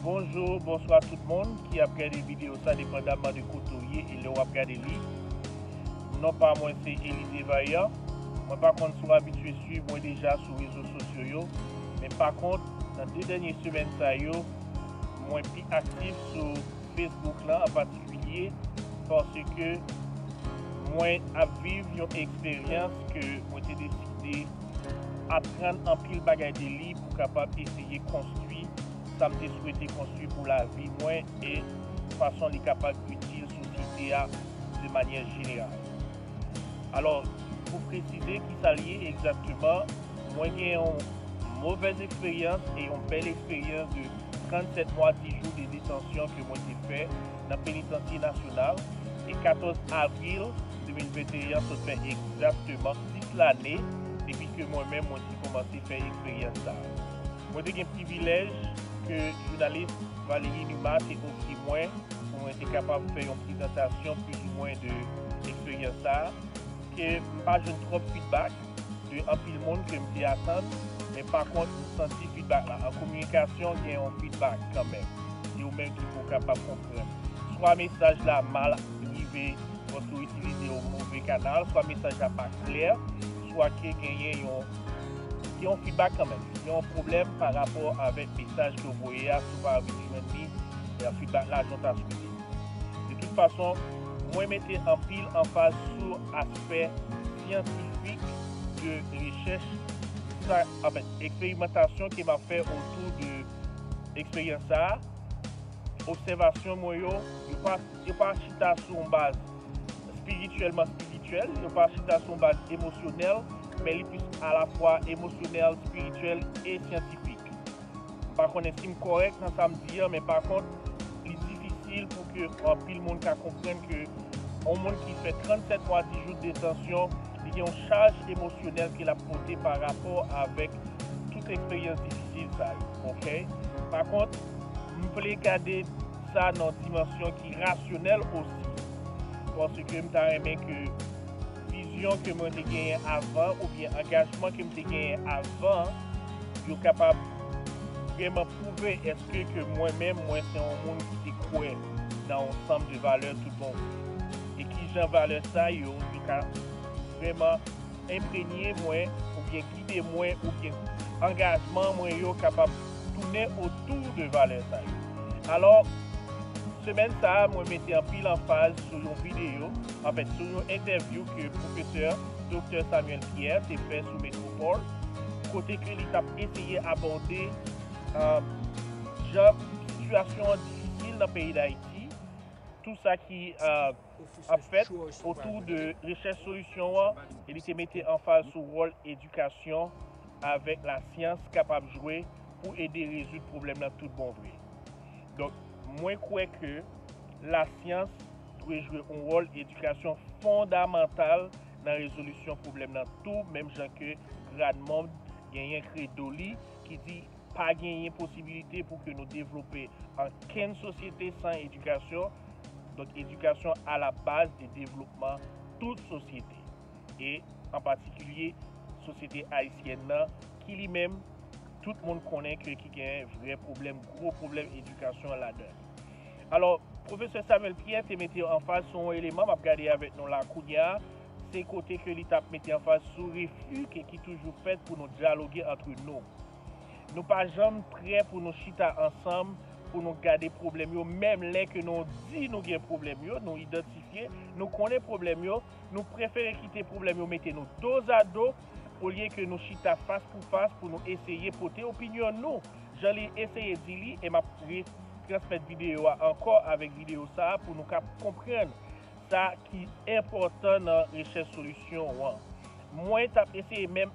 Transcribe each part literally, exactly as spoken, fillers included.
Bonjou, bonswa tout moun ki ap gade videyo sa, depandamman de kote w ye e lè w ap gade li. Non pa mwen se Elise Vaillant. Mwen pa konn si w abitye swiv mwen deja sou rezo sosyo yo, men pa kont, nan de dènye semèn sa yo, mwen pi aktif sou Facebook lan an patikilye, paske mwen ap viv yon eksperyans ke mwen te deside aprann anpil bagay de li pou kapab eseye konstwi sa m te swete konstwi pou lavi mwen e fason li kapab itil sosyete a de manyè jeneral. Alò, pou presize kisa l ye egzakteman, mwen gen yon movèz eksperyans e yon bèl eksperyans de trannsèt mwa dis jou de detansyon ke mwen te fè nan penitansye nasyonal, e katòz avril de mil venteyen an sot fè egzakteman sis lane depi ke mwen menm mwen te kòmanse fè eksperyans sa a. Mwen te gen privilèj ke jounalis Valérie Numa te ofri mwen pou mwen te kapab fè yon prezantasyon plizoumwen de eksperyans sa a, ke m pa jwenn twòp feedback de anpil moun ke m te atann, men pa kont, m santi feedback la. An kominikasyon, gen yon feedback kanmenm. Se ou menm ki pou kapab konprann. Swa mesaj la mal rive, paske w itilize yon move kanal, swa mesaj la pa klè, swa ke genyen yon, gen yon feedback kanmenm. Gen yon pwoblèm pa rapò avèk mesaj ke w voye a, si w pa vin jwenn li, e feedback la jan w ta swete. De tout fason, mwen mete anpil anfaz sou aspè syantifik de rechèch sa, anfèt, eksperimantasyon ke m ap fè otou de eksperyans sa a. Obsèvasyon mwen yo, yo pa, yo pa chita sou yon baz espirityèlman espirityèl, yo pa chita sou yon baz emosyonèl, men li plis alafwa emosyonèl, espirityèl e syantifik. M pa konnen si m kòrèk nan sa m di an, men pa kont, li difisil pou ke anpil moun ka konprann ke yon moun ki fè trannsèt mwa dis jou de detansyon, li gen yon chaj emosyonèl ke l ap pote pa rapò avèk tout eksperyans difisil sa yo, oke? Pa kont, m vle gade sa nan dimansyon ki rasyonèl osi, paske m ta renmen ke vizyon ke mwen te genyen avan oubyen angajman ke m te genyen avan, yo kapab vrèman pwouve èske ke mwen menm, mwen se yon moun ki te kwè nan yon sanm de valè tout bon vre. E kijan valè sa yo, yo ka vrèman enprenye mwen oubyen gide mwen oubyen angajman mwen yo kapab tounen otou de valè sa yo. Alò, semèn sa a, mwen mete anpil anfaz sou yon videyo, anfèt, sou yon entèvyou ke pwofesè Doktè Samuel Pierre te fè sou Metropole, kote ke li t ap eseye abòde, euh, jan sitiyasyon an difisil nan peyi Dayiti, tou sa ki, euh, ap fèt otou de rechèch solisyon an, e li te mete anfaz sou wòl edikasyon avèk lasyans kapab jwe pou ede rezoud pwoblèm nan tout bon vre. Donk, mwen kwè ke lasyans dwe jwe yon wòl edikasyon fondamantal nan rezolisyon pwoblèm nan tou, menm jan ke Gradmond genyen kredo li ki di pa genyen posibilite pou ke nou devlope ankenn sosyete san edikasyon. Donk, edikasyon a la baz de devlopman tout sosyete, e an patikilye sosyete ayisyèn nan, ki li menm, tout moun konnen ke ki gen vrè pwoblèm, gwo pwoblèm edikasyon ladan li. Alò, pwofesè Samuel Pierre te mete anfaz sou yon eleman, m ap gade avèk nou la kounye a, se kote ke li t ap mete anfaz sou refi ke ki toujou fèt pou nou dyaloge antre nou. Nou pa janm prè pou nou chita ansanm, pou nou gade pwoblèm yo, menm lè ke nou di nou gen pwoblèm yo, nou idantifye, nou konnen pwoblèm yo, nou prefere kite pwoblèm yo mete nou dozado, olye ke nou chita fas pou fas pou nou eseye pote opinyon nou, jan li eseye di li, e m ap retransmèt videyo a ankò avèk videyo sa a pou nou ka konprann sa ki enpòtan nan rechèch solisyon an. Mwen t ap eseye menm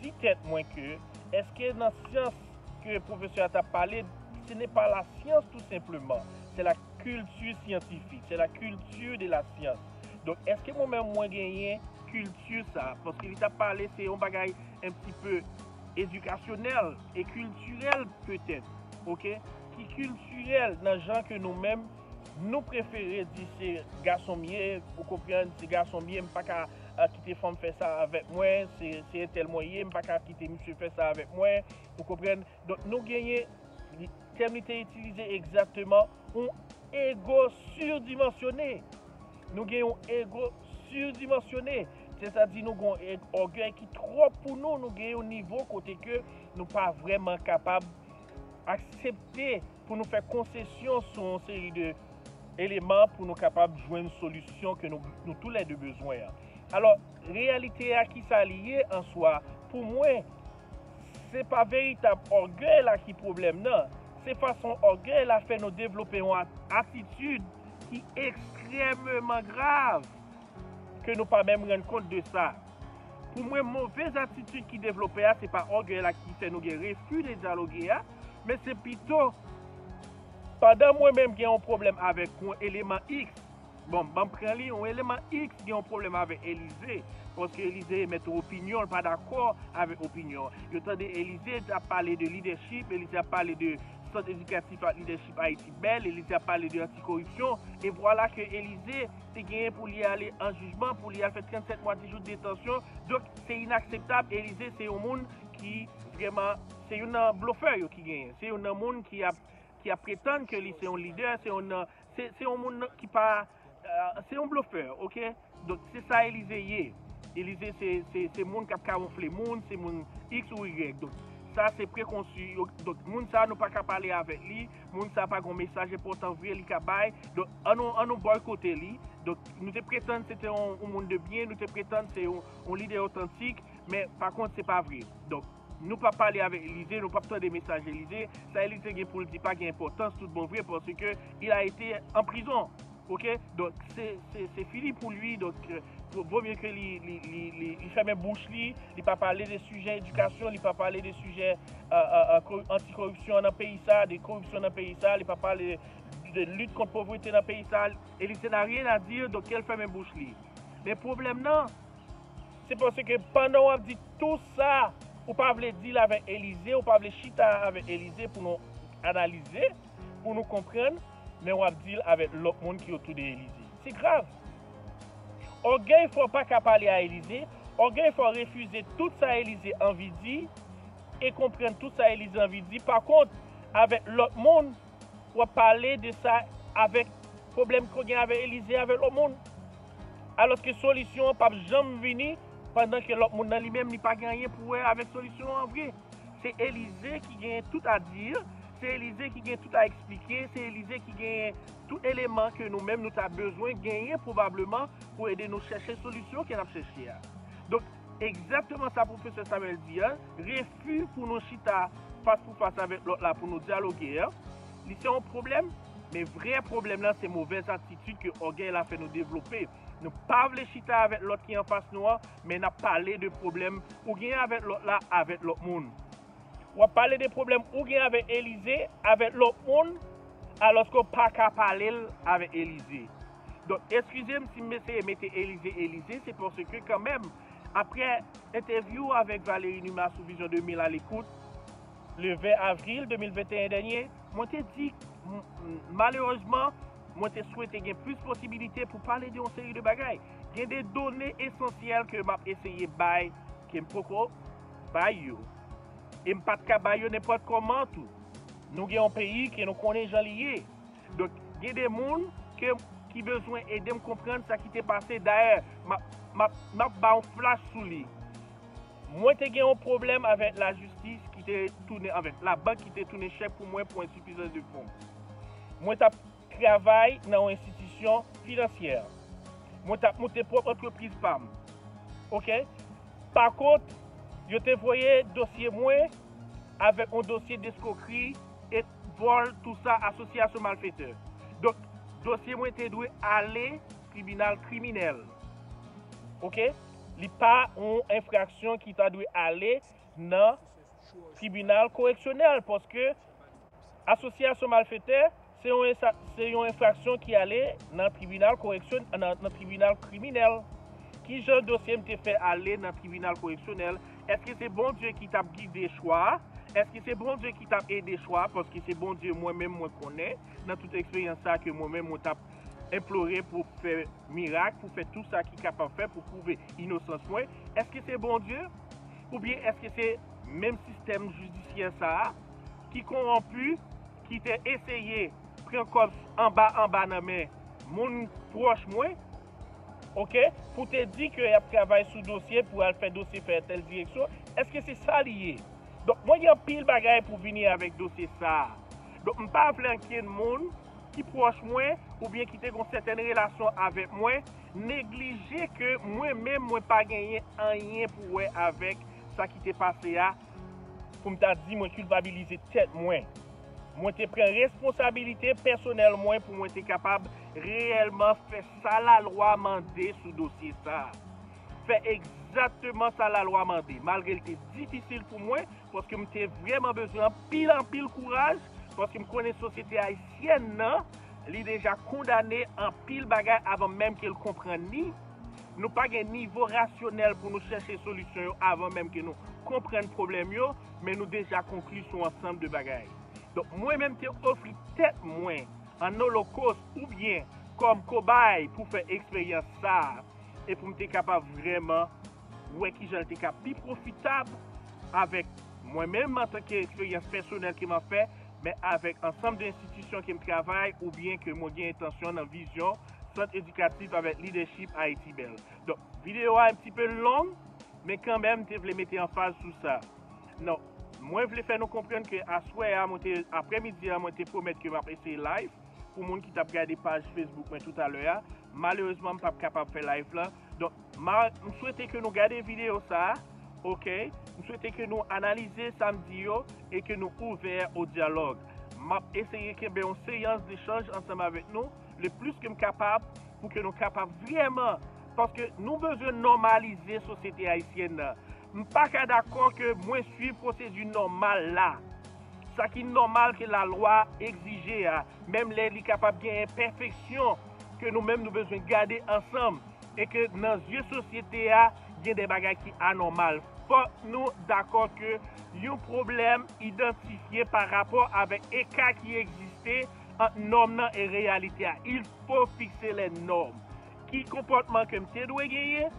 di tèt mwen ke, èske nan syans ke pwofesè a t ap pale, ce n'est pas la science tout simplement, c'est la culture scientifique, c'est la culture de la science. Donk, èske mwen menm mwen genyen kilti sa? Paske li t ap pale, se yon bagay un petit peu edikasyonèl e kiltirèl petèt, oke? Ki kiltirèl nan jan ke nou menm, nou prefere di se gason m ye, ou konprann, se gason m ye, m pa ka, ah, kite fanm fè sa avèk mwen, se, se entèl mwen ye, m pa ka kite misye fè sa avèk mwen, ou konprann? Donk, nou genyen li, Tèm li te itilize egzakteman, yon ego sidimansyone. Nou gen yon ego sidimansyone, sètadi nou gen yon ògèy ki twòp pou nou, nou gen yon nivo kote ke nou pa vrèman kapab aksepte pou nou fè konsesyon sou yon seri de eleman pou nou kapab jwenn solisyon ke nou, nou toulède bezwen an. Alò, reyalite a ki sa li ye an swa, pou mwen, se pa veritab ògèy la ki pwoblèm nan. Se fason ògèy la fè nou devlope yon at- atitid ki ekstrèmeman grav, ke nou pa menm rann kont de sa. Pou mwen, movèz atitid ki devlope a, se pa ògèy la ki fè nou gen refi de dyaloge a, men se pito, pandan mwen menm gen yon pwoblèm avèk yon eleman X, bon, ban m pran li, yon eleman X gen yon pwoblèm avèk Elize, paske Elize emèt yon opinyon, l pa dakò avèk opinyon. Yo tande Elize t ap pale de lidèchip, Elize ap pale de sant edikatif ak lidèchip Ayiti bèl, Elize ap pale de antikoripsyon, e vwala ke Elize te genyen pou li ale an jijman, pou li al fè trannsèt mwa, dis jou detansyon. Donk, se inakseptab. Elize se yon moun ki vrèman, se youn nan blofè yo ki genyen. Se youn nan moun ki ap, ki ap pretann ke li se yon lidè, se youn nan, se, se yon moun nan ki pa, euh, se yon blofè, oke? Donk, se sa Elize ye. Elize se, se, se moun k ap kawonfle moun, se moun X ou Y. Donk, sa se prekonsi. Yo- Donk, moun sa nou pa ka pale avèk li, moun sa pa gen mesaj enpòtan vre li ka bay. Donk, an nou, an nou bòykote li. Donk, nou te pretann se te yon, yon moun de byen, nou te pretann se yon, yon lidè otantik, men pa kont se pa vre. Donk, nou p ap pale avèk Elize, nou p ap tande mesaj Elize. Sa Elize gen pou l di pa gen enpòtans tout bon vre, paske il a été en prison. Oke? Donk, se, se, se fini pou li. Donk, euh, vo- vo mye ke li, li, li, li, li fèmen bouch li, li pa pale de sijè edikasyon, li pa pale de sijè euh, euh, euh, ko- antikoripsyon nan peyi sa, de koripsyon nan peyi sa, li pa pale de lit kont povrete nan peyi sa. Elize n'a rien à dire, donk ke l fèmen bouch li. Men pwoblèm nan, se paske pandan w ap di tou sa, ou pa vle di l avèk Elize, ou pa vle chita avèk Elize pou nou analize, pou nou konprann, men w ap di l avèk lòt moun ki otou de Elize. Se grav. Ògèy fè w pa ka pale a Elize, ògèy fè w refize tout sa Elize anvi di, e konprann tout sa Elize anvi di. Pa kont, avèk lòt moun, w ap pale de sa avèk pwoblèm ke w gen avèk Elize avèk lòt moun. Alòske solisyon an p ap janm vini pandan ke lòt moun nan li menm li pa gen anyen pou wè avèk solisyon an vre. Se Elize ki gen tout a di, se Elize ki gen tout a eksplike, se Elize ki gen tout eleman ke nou menm nou ta bezwen genyen pwobableman pou ede nou chèche solisyon ke n ap chèche a. Donk, egzakteman sa pwofesè Samuel di a, refi pou nou chita fas pou fas avèk lòt la pou nou dyaloge a, li se yon pwoblèm, men vrè pwoblèm nan se movèz atitid ke ògèy la fè nou devlope. Nou pa vle chita avèk lòt ki anfas nou an, men n ap pale de pwoblèm ou gen avèk lòt la avèk lòt moun. W ap pale de pwoblèm ou gen avèk Elize avèk lòt moun, alòske w pa ka pale l avèk Elize. Donk, eskize m si m eseye mete Elize, Elize, se paske kanmenm, apre entèvyou avèk Valéry Numa sou Vision deux mille à l'écoute, le vingt avril deux mille vingt et un dènye, mwen te di, m- m- malerezman, mwen te swete gen plis posibilite pou pale de yon seri de bagay. Gen de done esansyèl ke m ap eseye bay, ke m poko bay yo. E m pa t ka bay yo nenpòt kòman tou. Nou gen yon peyi ke nou konnen jan li ye. Donk, gen de moun ke, ki bezwen ede m konprann sa ki te pase. Dayè, m ap, m ap, m ap ba yon flash sou li. Mwen te gen yon pwoblèm avèk lajistis ki te tounen, avèk labank ki te tounen chèk pou mwen pou ensifizans de fon. Mwen t ap travay nan yon enstitisyon finansyè. Mwen t ap moute pwòp antrepriz pa m. Oke? Pa kont, yo te voye dosye mwen avèk yon dosye deskwokri e vòl, tou sa, asosyasyon malfetè. Donk, dosye mwen te dwe ale tribinal kriminèl. Oke? Li pa yon enfraksyon ki ta dwe ale nan tribinal koreksyonèl, paske asosyasyon malfetè, se yon ensa- se yon enfraksyon ki ale nan tribinal koreksyon- nan, nan tribinal kriminèl. Ki jan dosye m te fè ale nan tribinal koreksyonèl? Èske se Bondye ki t ap gide chwa a? Èske se Bondye ki t ap ede chwa a? Paske se Bondye mwen menm mwen konnen, nan tout eksperyans sa a, ke mwen menm mwen t ap enplore pou fè mirak, pou fè tou sa ki kapab fè pou pwouve inosans mwen. Èske se Bondye? Oubyen èske se menm sistèm jidisyè sa a ki kowonpi, ki te eseye pran kòb anba anba nan men moun pwòch mwen, oke, pou te di ke y ap travay sou dosye, pou al fè dosye fè tèl direksyon, èske se sa li ye? Donk, mwen gen anpil bagay pou vini avèk dosye sa a. Donk, m pa vle ankenn moun ki pwòch mwen oubyen ki te gen yon sètèn relasyon avèk mwen neglije ke mwen menm, mwen pa genyen anyen pou wè avèk sa ki te pase a, pou m ta di mwen kilpabilize tèt mwen. Mwen te pran responsabilite pèsonèl mwen pou mwen te kapab reyèlman fè sa lalwa mande sou dosye sa a. Fè egzakteman sa lalwa mande, malgre l te difisil pou mwen, paske m te vrèman bezwen anpil, anpil kouraj, paske m konnen sosyete ayisyèn nan, li deja kondane anpil bagay avan menm ke l konprann li. Nou pa gen nivo rasyonèl pou nou chèche solisyon yo avan menm ke nou konprann pwoblèm yo, men nou deja konkli sou ansanm de bagay. Donk, mwen menm te ofri tèt mwen an olokòs oubyen kòm kobay pou fè eksperyans sa a, e pou m te kapab vrèman wè kijan l te ka pi pwofitab avèk mwen menm antanke eksperyans pèsonèl ke m ap fè, men avèk ansanm de enstitisyon ke m travay oubyen ke mwen gen entansyon nan vizyon Sant Edikatif avèk Lidèchip Ayiti Bèl. Donk, videyo a un petit peu long, men kanmenm, m te vle mete anfaz sou sa. Non, mwen vle fè nou konprann ke aswè a, mwen te, aprèmidi a, mwen te pwomèt ke m ap eseye live pou moun ki t ap gade paj Facebook mwen toutalè a. Malerezman, m p ap kapab fè live la. Donk, ma, m swete ke nou gade videyo sa a, oke? M swete ke nou analize sa m di yo e ke nou ouvè o dyalòg. M ap eseye kenbe yon seyans dechanj ansanm avèk nou, le plis ke m kapab, pou ke nou kapab vrèman, paske nou bezwen nòmalize sosyete ayisyèn nan. M pa ka dakò ke mwen swiv pwosedi nòmal la. Sa ki nòmal ke lalwa egzije a, menm lè li kapab gen enpèfeksyon ke nou menm nou bezwen gade ansanm, e ke nan zye sosyete a, gen de bagay ki anòmal. Fòk nou dakò ke yon pwoblèm idantifye pa rapò avèk eka ki egziste ant nòm nan e reyalite a. Il faut fixer les normes. Ki konpòtman ke m te dwe genyen,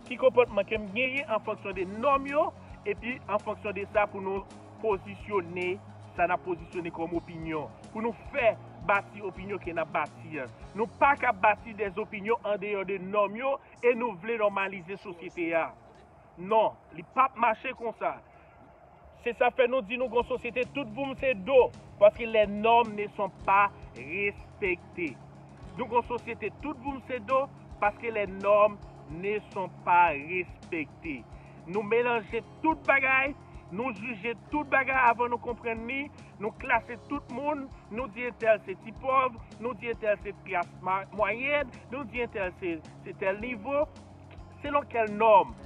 ki konpòtman ke m genyen an fonksyon de nòm yo, epi an fonksyon de sa pou nou pozisyone sa n ap pozisyone kòm opinyon, pou nou fè bati opinyon ke n ap bati an. Nou pa ka bati de opinyon andeyò de nòm yo e nou vle nòmalize sosyete a. Non, li p ap mache konsa. Se sa fè nou di nou gon sosyete tout voum se do, paske les normes ne sont pas respectées. Nou gon sosyete tout voum se do, paske les normes ne sont pas respectées. Nou melanje tout bagay, nou jije tout bagay avan nou konprann li, nou klase tout moun, nou di entèl se ti pòv, nou di entèl se klas ma-, mwayèn, nou di entèl se, se tèl nivo. Selon kèl nòm?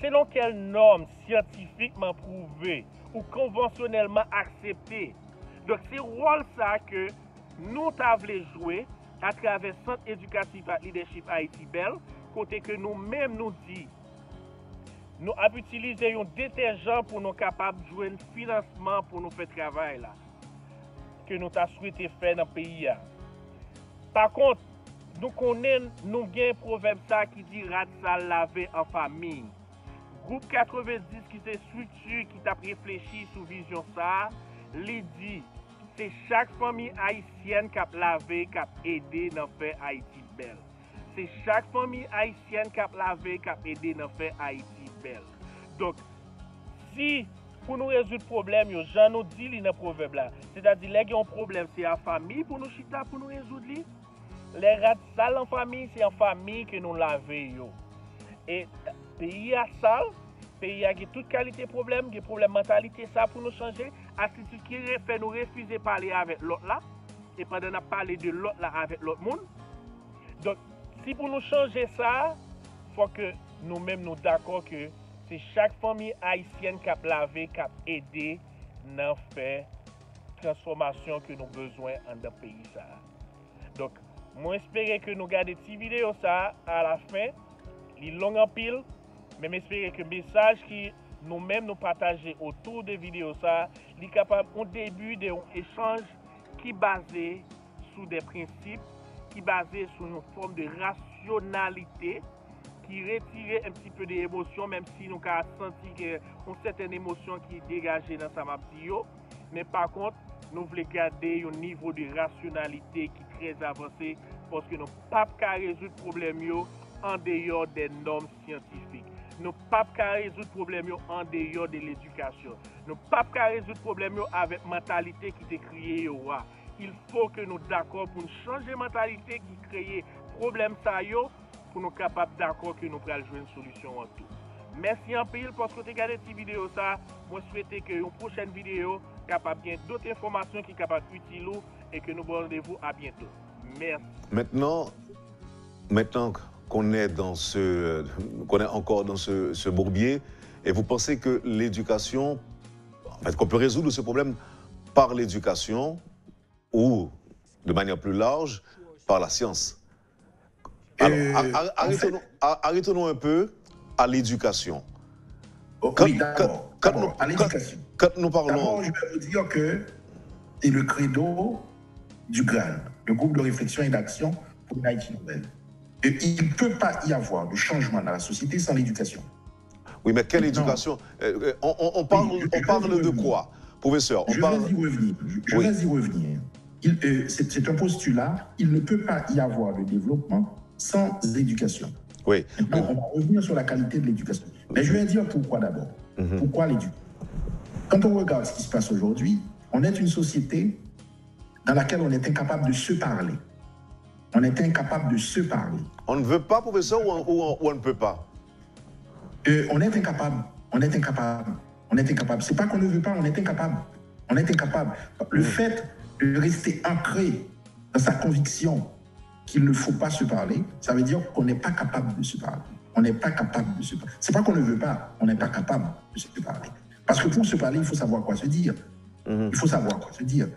Selon kèl nòm syantifikman pwouve ou konvansyonèlman aksepte? Donk, se wòl sa ke nou ta vle jwe atravè Sant Edikatif ak Lidèchip Ayiti Bèl, kote ke nou menm nou di, nou ap itilize yon detèjan pou nou kapab jwenn finansman pou nou fè travay la ke nou ta swete fè nan peyi a. Pa kont, nou konnen nou gen pwovèb sa ki di rat sal lave an fanmi. Gwoup katrevenndis ki se estrikti ki t ap reflechi sou vizyon sa a, li di, se chak fanmi ayisyèn k ap lave, k ap ede nan fè Ayiti bèl. Se chak fanmi ayisyèn k ap lave, k ap ede nan fè Ayiti bèl. Donk, si pou nou rezoud pwoblèm yo, jan nou di li nan pwovèb la, sètadi lè gen yon pwoblèm, se an fanmi pou nou chita pou nou rezoud li. Lè rat sal an fanmi, se an fanmi ke nou lave yo. E peyi a sal, peyi a gen tout kalite pwoblèm, gen pwoblèm mantalite sa pou nou chanje, atitid ki re-, fè nou refize pale avèk lòt la, e pandan n ap pale de lòt la avèk lòt moun. Donk, si pou nou chanje sa, fòk ke nou menm nou dakò ke se chak fanmi ayisyèn k ap lave, k ap ede nan fè transfòmasyon ke nou bezwen anndan peyi sa a. Donk, mwen espere ke nou gade ti videyo sa a alafen. Li long anpil, men m espere ke mesaj ki nou menm nou pataje otou de videyo sa a, li kapab yon debi de yon echanj ki baze sou de prensip, ki baze sou yon fòm de rasyonalite, ki retire un petit peu de emosyon, menm si nou ka santi ke yon sètèn emosyon ki degaje nan sa m ap di yo. Men pa kont, Nou vle gade yon nivo de rasyonalite ki trè avanse, paske nou p ap ka rezoud pwoblèm yo andeyò dè nòm syantifik. Nou p ap ka rezoud pwoblèm yo andeyò de ledikasyon. Nou p ap ka rezoud pwoblèm yo avèk mantalite ki te kreye yo a. Il faut que nou dakò pou n chanje mantalite ki kreye pwoblèm sa yo, pou nou kapab dakò ke nou pral jwenn solisyon an tou. Mèsi anpil paske w te gade ti videyo sa. Mwen swete ke yon pwochèn videyo kapab gen dòt enfòmasyon ki kapab itil ou e ke nou ba w randevou a byento. Mèsi. Maintenant, maintenant qu'on est dans ce, qu'on est encore dans ce, ce bourbier, et vous pensez que l'éducation, en fait, qu'on peut résoudre ce problème par l'éducation ou, de manière plus large, par la science. Alors, Euh, ar- ar- en fait- arrêtons-nous, ar- arrêtons-nous un peu à l'éducation. Oh, Quand, oui, d'abord, quand- quand d'abord, nous, à l'éducation. quand- quand nous parlons. D'abord, je vais vous dire que, et le credo du GRAN, le groupe de réflexion et d'action pour une Haïti nouvelle. Et il ne peut pas y avoir de changement dans la société sans l'éducation. Oui, mais quelle Non. éducation? Euh, euh, on, on- on parle, Oui, je- on je parle vais y de revenir. Quoi? Professeur, on Je parle. Vais y revenir. Je, je Oui. Vais y revenir. Il- euh, c'est c'est un postulat. Il ne peut pas y avoir de développement sans éducation. Oui. Maintenant, on va revenir sur la qualité de l'éducation. Mais je vais dire pourquoi d'abord. Mhm. Pourquoi l'éducation? Quand on regarde ce qui se passe aujourd'hui, on est une société dans laquelle on est incapable de se parler. On est incapable de se parler. On ne veut pas, professeur, ou on, ou on- ou on ne peut pas? Euh, on est incapable. On est incapable. On est incapable. C'est pas qu'on ne veut pas, on est incapable. On est incapable. Le fait de rester ancré dans sa conviction qu'il ne faut pas se parler, ça veut dire qu'on n'est pas capable de se parler. On n'est pas capable de se parler. C'est pas qu'on ne veut pas, on n'est pas capable de se parler. Parce que pour se parler, il faut savoir quoi se dire. Il faut savoir quoi se dire.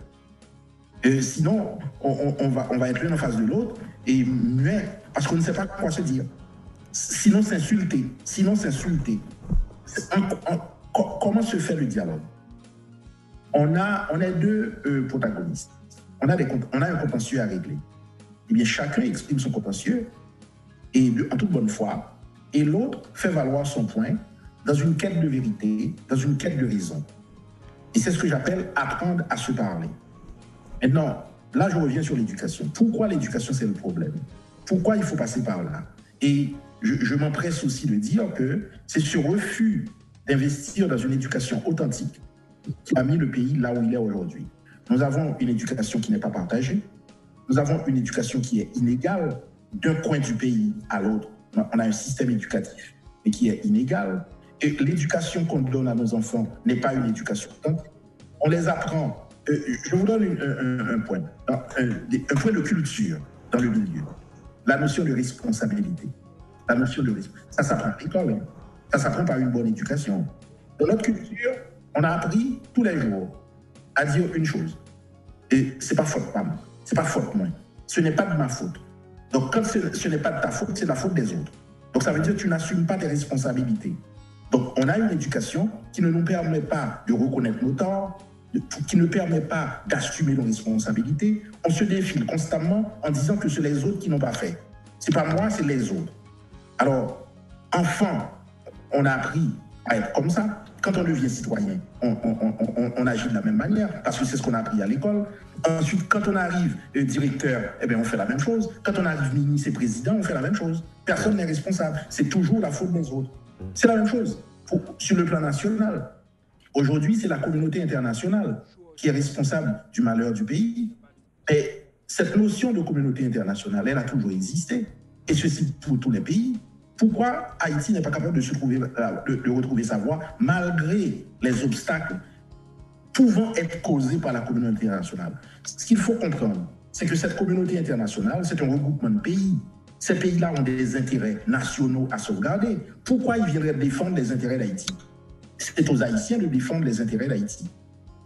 Euh, sinon, on, on- on va, on va être l'un en face de l'autre et muet, parce qu'on ne sait pas quoi se dire. Sinon, s'insulter. Sinon, s'insulter. C'est un- un- co- comment se fait le dialogue? On a, on est deux euh, protagonistes. On a, des, cont- on a un contentieux à régler. Eh bien, chacun exprime son contentieux et de- en toute bonne foi, et l'autre fait valoir son point dans une quête de vérité, dans une quête de raison. Et c'est ce que j'appelle apprendre à se parler. Maintenant, là, je reviens sur l'éducation. Pourquoi l'éducation, c'est le problème? Pourquoi il faut passer par là? Et je, je m'empresse aussi de dire que c'est ce refus d'investir dans une éducation authentique qui a mis le pays là où il est aujourd'hui. Nous avons une éducation qui n'est pas partagée. Nous avons une éducation qui est inégale. D'un coin du pays à l'autre, on a un système éducatif, mais qui est inégal. Et l'éducation qu'on donne à nos enfants n'est pas une éducation authentique. On les apprend. Euh, je vous donne une- un, un- un point. Un, un- un point de culture dans le milieu. La notion de responsabilité. La notion de responsabilité. Ça s'apprend à l'école. Hein. Ça s'apprend par une bonne éducation. Dans notre culture, on a appris tous les jours à dire une chose. Et c'est pas faute, pam. C'est pas faute, moi. Ce n'est pas de ma faute. Donc, quand ce, ce n'est pas de ta faute, c'est la faute des autres. Donc, ça veut dire que tu n'assumes pas tes responsabilités. Donc, on a une éducation qui ne nous permet pas de reconnaître nos torts, de- qui ne permet pas d'assumer nos responsabilités. On se défile constamment en disant que c'est les autres qui n'ont pas fait. C'est pas moi, c'est les autres. Alors, enfant, on a appris à être comme ça. Quand on devient citoyen, on, on- on- on- on agit de la même manière, parce que c'est ce qu'on a appris à l'école. Ensuite, quand on arrive euh, directeur, eh bien, on fait la même chose. Quand on arrive ministre et président, on fait la même chose. Personne n'est responsable. C'est toujours la faute des autres. C'est la même chose pour- sur le plan national. Aujourd'hui, c'est la communauté internationale qui est responsable du malheur du pays. Mais cette notion de communauté internationale, elle a toujours existé. Et ceci pour tous les pays. Pourquoi Haïti n'est pas capable de, se trouver, euh, de- de retrouver sa voie malgré les obstacles pouvant être causés par la communauté internationale? Ce qu'il faut comprendre, c'est que cette communauté internationale, c'est un regroupement de pays. Ces pays-là ont des intérêts nationaux à sauvegarder. Pourquoi ils viendraient défendre les intérêts d'Haïti? C'est aux Haïtiens de défendre les intérêts d'Haïti.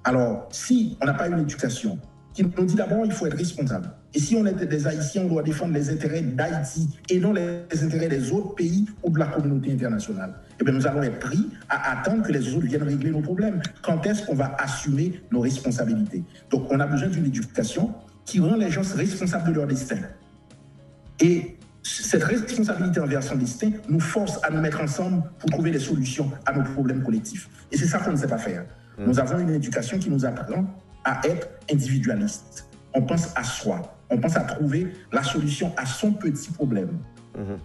Alors, si on n'a pas une éducation qui nous dit d'abord, il faut être responsable. Et si on est des Haïtiens, on doit défendre les intérêts d'Haïti et non les intérêts des autres pays ou de la communauté internationale. Eh bien, nous allons être pris à attendre que les autres viennent régler nos problèmes. Quand est-ce qu'on va assumer nos responsabilités? Donc, on a besoin d'une éducation qui rend les gens responsables de leur destin. Et cette responsabilité envers son destin nous force à nous mettre ensemble pour trouver des solutions à nos problèmes collectifs. Et c'est ça qu'on ne sait pas faire. Nous avons une éducation qui nous apprend à être individualiste. On pense à soi. On pense à trouver la solution à son petit problème,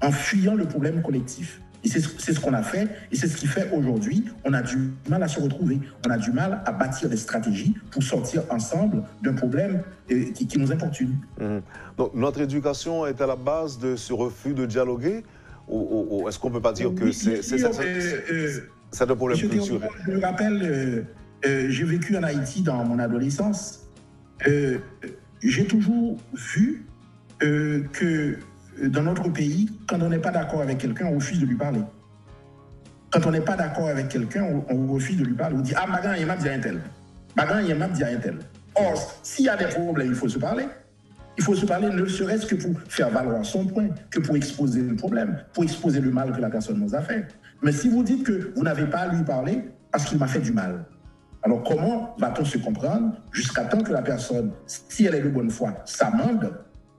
en fuyant le problème collectif. Et c'est ce, c'est ce qu'on a fait, et c'est ce qui fait aujourd'hui, on a du mal à se retrouver, on a du mal à bâtir des stratégies pour sortir ensemble d'un problème euh, qui, qui nous importune. Mhm. Donc, notre éducation est à la base de ce refus de dialoguer, ou, ou- ou est-ce qu'on peut pas dire que Oui, c'est bien c'est- sûr, c'est- euh, euh, c'est un problème Monsieur culturel? Théodore, je me rappelle, euh, euh, j'ai vécu en Haïti dans mon adolescence. Euh, j'ai toujours vu euh, que euh, dans notre pays, quand on n'est pas d'accord avec quelqu'un, on refuse de lui parler. Quand on n'est pas d'accord avec quelqu'un, on, on refuse de lui parler. On dit, ah, m pa gen anyen m ap di a un tel. M pa gen anyen m ap di a un tel. Or, s'il y a des problèmes, il faut se parler. Il faut se parler ne serait-ce que pour faire valoir son point, que pour exposer le problème, pour exposer le mal que la personne nous a fait. Mais si vous dites que vous n'avez pas à lui parler parce qu'il m'a fait du mal, alors comment va-t-on se comprendre jusqu'à temps que la personne, si elle est de bonne foi, s'amende,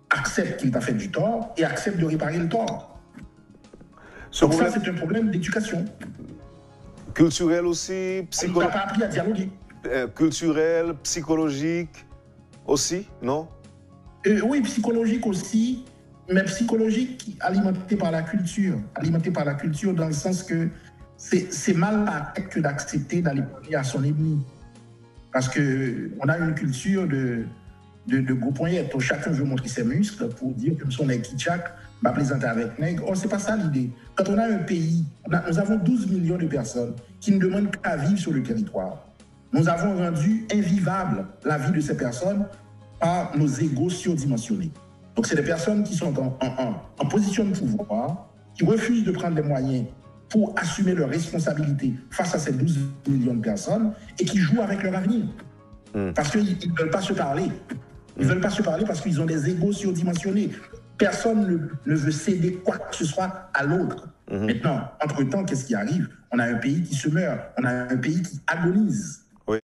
accepte qu'il t'a fait du tort et accepte de réparer le tort? Ce Donc ça, problème c'est un problème d'éducation. Culturel aussi, On ne t'a psychologique, pas appris à dialoguer. culturel, psychologique aussi, non? Euh, oui, psychologique aussi, mais psychologique alimenté par la culture. Alimenté par la culture dans le sens que c'est c'est mal à la tête que d'accepter d'aller parler à son ennemi. Parce que on a une culture de, de, de gros poignettes. Chacun veut montrer ses muscles pour dire que son nèg ki tchak, va plaisanter avec nèg. Or, c'est pas ça l'idée. Quand on a un pays, on a- nous avons douze millions de personnes qui ne demandent qu'à vivre sur le territoire. Nous avons rendu invivable la vie de ces personnes par nos égos surdimensionnés. Donc, c'est des personnes qui sont en, en, en, en position de pouvoir, qui refusent de prendre les moyens pour assumer leurs responsabilités face à ces douze millions de personnes et qui jouent avec leur avenir. Parce qu'ils ne veulent pas se parler. Ils ne veulent pas se parler parce qu'ils ont des égos surdimensionnés. Personne ne, ne veut céder quoi que ce soit à l'autre. Maintenant, entre-temps, qu'est-ce qui arrive? On a un pays qui se meurt, on a un pays qui agonise.